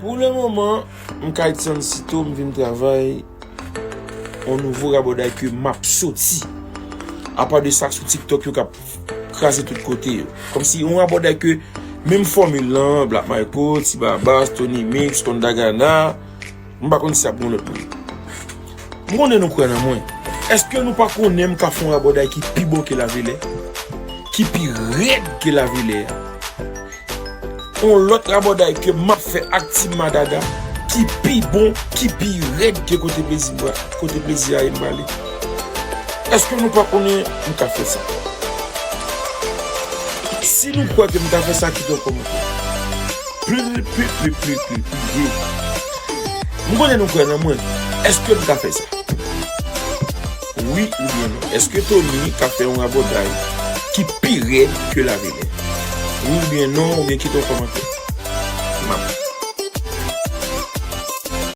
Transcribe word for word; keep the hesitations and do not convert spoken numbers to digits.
Pou le moman, m ka Edson Cito, m vin travay yon nouvo rabòday ke m ap soti. Apa de sa k sou TikTok yo k ap kraze tout kote yo. Kòmsi yon rabòday ke menm fòmil lan, Black Michael, Ti Babas, Tony Mix, Kondagana, m pa konn si ap gen lòt moun. M konnen nou kwè nan mwen. Èske nou pa konnen m ka fè yon rabòday ki pi bon ke Lavilè? Ki pi rèd ke Lavilè a? Yon lòt rabòday ke m ap fè ak Team Madada, ki pi bon, ki pi rèd ke kote plezi, kote plezi a ye m prale. Èske nou pa konnen m ka fè sa? Si nou kwè ke m ka fè sa, kite yon kòmantè. Pli, pli, pli, pli, pli, pli, ye. M konnen nou kwè nan mwen. Èske m ka fè sa? Wi oubyen non? Èske Tony ka fè yon rabòday ki pi rèd ke Lavilè? Wi oubyen non, oubyen kite yon kòmantè.